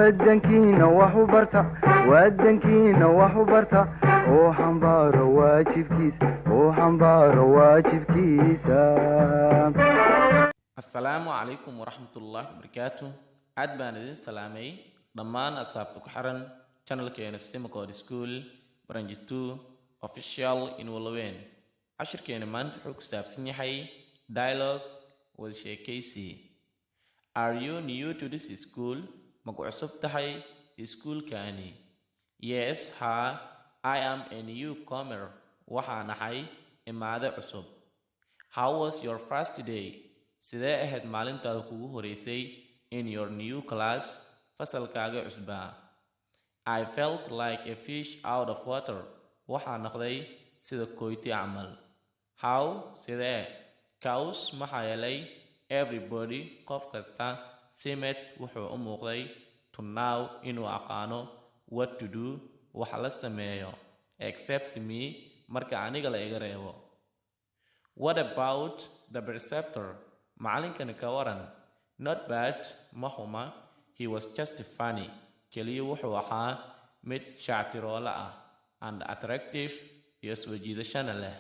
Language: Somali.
Wadankiina wax u barta, wadankiina wax u barta, oo xambaaro waajibkiisa, oo xambaaro waajibkiisa. Asalaamu calaykum waraxmatullaahi wabarakaatu. Aad baan idin salaamay dhammaan asxaabta ku xiran channelkeena Simcode School Branch 2 Official in Walaweyn. Cashirkeena maanta wuxuu ku saabsan yahay dialogue, wada sheekaysi. Are you new to this school? Ma ku cusub tahay iskuulkani? Yes, haa, I am a newcomer. Waxaan ahay imaade cusub. How was your first day? Sidee ahayd maalintaada kugu horeysay? In your new class, fasalkaaga cusbaa. I felt like a fish out of water. Waxaa noqday sida koyti camal. How, sidee? 'Cause, maxaa yeelay, everybody, qof kasta, seemed, wuxuu u muuqday, to know, inuu aqaano, what to do, wax la sameeyo, except me, marka aniga la iga reebo. What about the preceptor? Macalinkan ka waran? Not bad, ma xuma. He was just funny. Keliya wuxuu ahaa mid shactiroole ah, and attractive, iyo soo jiidashana leh.